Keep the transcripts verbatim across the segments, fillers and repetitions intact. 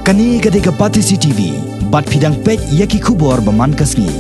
Kane ka dei ka Batesi T V, bad phi dang peit ïa ki khubor ba man ka sngi.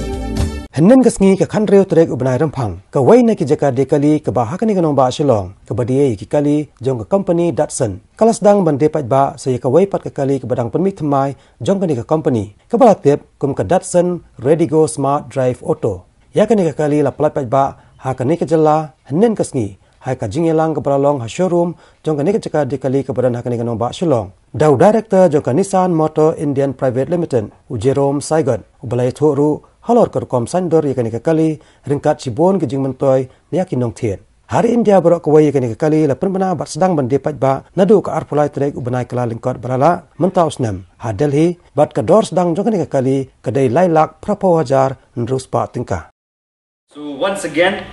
Hynnin ka sngi ka khatriew tarik u bnai Rymphang, kawei na ki jaka die kali kaba ha kane ka nongbah Shillong, kaba die ïa ki kali jong ka company Datsun, ka la sdang ban die paidbah sa ïa kawei pat ka kali kaba dang pynmih thymmai jong kane ka company, kaba la tip kum ka Datsun Redigo Smart Drive Auto. Ïa kane ka kali la pyllait paidbah ha kane ka jylla hynnin ka sngi, ha ka jingïalang kaba la long ha showroom jong kane ka jaka die kali kaba don ha kane ka nongbah Shillong da u director jong ka Nissan Motor Indian Private Limited, u Jerome Saigon, uba la ïathuh ruh halor ka rukom saiñdur ïa kane ka kali ryngkat shibun ki jingmyntoi na ïa ki nongthied. Ha ri India baroh kawei, ïa kane ka kali la pynbna bad sdang ban die paidbah naduh ka arphew lai tarik u bnai Kyllalyngkot ba la lah mynta u snem ha Delhi, bad ka dor sdang jong kane ka kali ka dei lai lak phraphew hajar hynriew spah tyngka. So once again,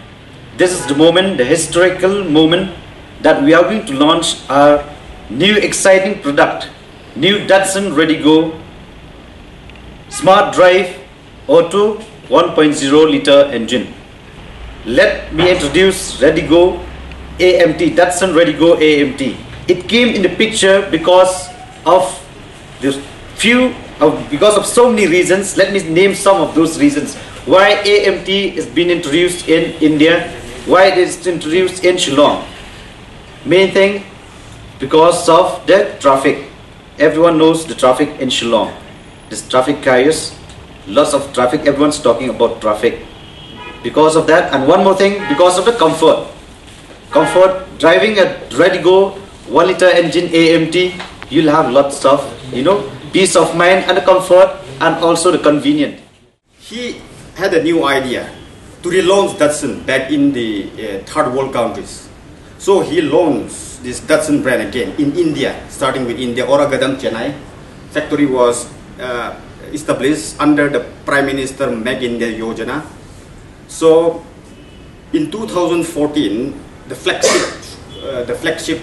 this is the moment, the historical moment that we are going to launch our new exciting product, new Datsun Redigo Smart Drive Auto one point zero liter engine. Let me introduce Redigo A M T, Datsun Redigo A M T. It came in the picture because of the few, uh, because of so many reasons. Let me name some of those reasons why A M T has been introduced in India, why it is introduced in Shillong. Main thing, because of the traffic. Everyone knows the traffic in Shillong. This traffic carriers, lots of traffic. Everyone's talking about traffic. Because of that, and one more thing, because of the comfort. Comfort, driving a Redigo one liter engine A M T, you'll have lots of, you know, peace of mind and the comfort and also the convenient. He had a new idea to relaunch Datsun back in the uh, third world countries. So he launched this Datsun brand again in India, starting with India, Oragadam, Chennai. Factory was uh, established under the Prime Minister Make India Yojana. So in two thousand fourteen, the flagship, uh, the flagship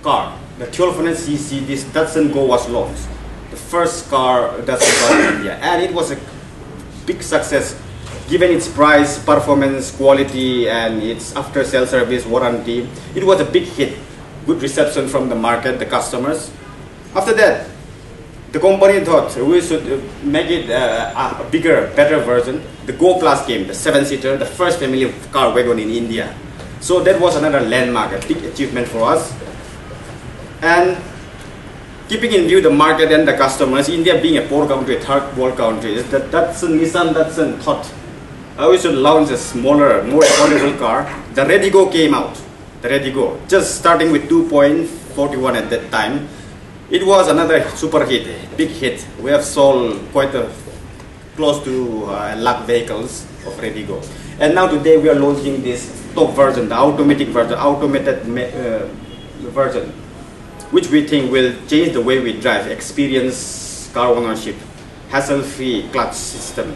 car, the twelve hundred C C, this Datsun Go was launched. The first car, Datsun car in India. And it was a big success given its price, performance, quality, and its after-sale service warranty. It was a big hit. Good reception from the market, the customers. After that, the company thought we should uh, make it uh, a bigger, better version. The Go Plus came, the seven-seater, the first family car wagon in India. So that was another landmark, a big achievement for us. And keeping in view the market and the customers, India being a poor country, third world country, is that Datsun, Nissan Datsun thought uh, we should launch a smaller, more affordable car. The Redigo came out. The Redigo, just starting with two point four one at that time. It was another super hit, big hit. We have sold quite a close to uh, a lakh vehicles of Redigo. And now today we are launching this top version, the automatic version, automated ma- uh, version, which we think will change the way we drive, experience car ownership, hassle-free clutch system.